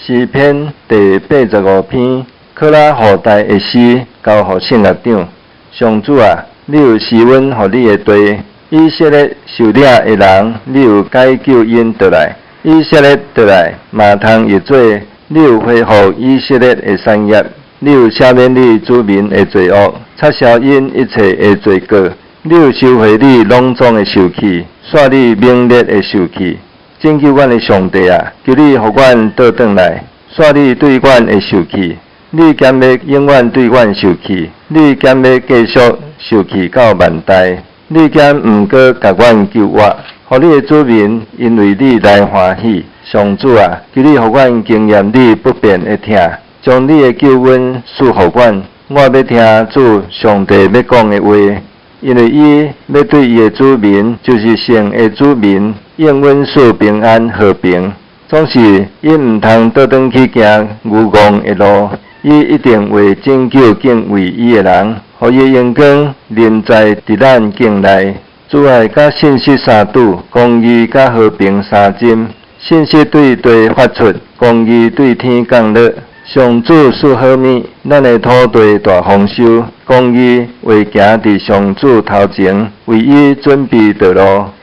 詩篇第85篇，可拉後代的詩，交予聖樂長。上主啊，你有施恩予你的地，以色列受掠的人，你有解救𪜶倒來。以色列倒來，嘛通譯做你有恢復以色列的產業，你有赦免你子民的罪惡，擦消𪜶一切的罪過。你有收回你攏總的受氣，煞你猛烈的受氣。拯救阮的上帝啊，求你予阮倒轉來，煞你對阮的受氣。你敢欲永遠對阮受氣？你敢欲繼續受氣到萬代？你敢毋閣共阮救活？予你的子民因為你來歡喜。上主啊，求你予阮經驗你不變的疼，將你的救恩賜予阮。我欲聽主上帝欲講的話，因為伊欲對伊的子民，就是聖的子民，應允賜平安和平。總是𪜶毋通倒轉去行愚戇的路，伊一定會拯救敬畏伊的人，予伊榮光臨在佇咱境內。慈愛佮信實相拄，公義佮和平相斟。信實對地發出，公義對天降落。上主賜好物，咱的土地大豐收。公義會行佇上主頭前，為伊準備道路。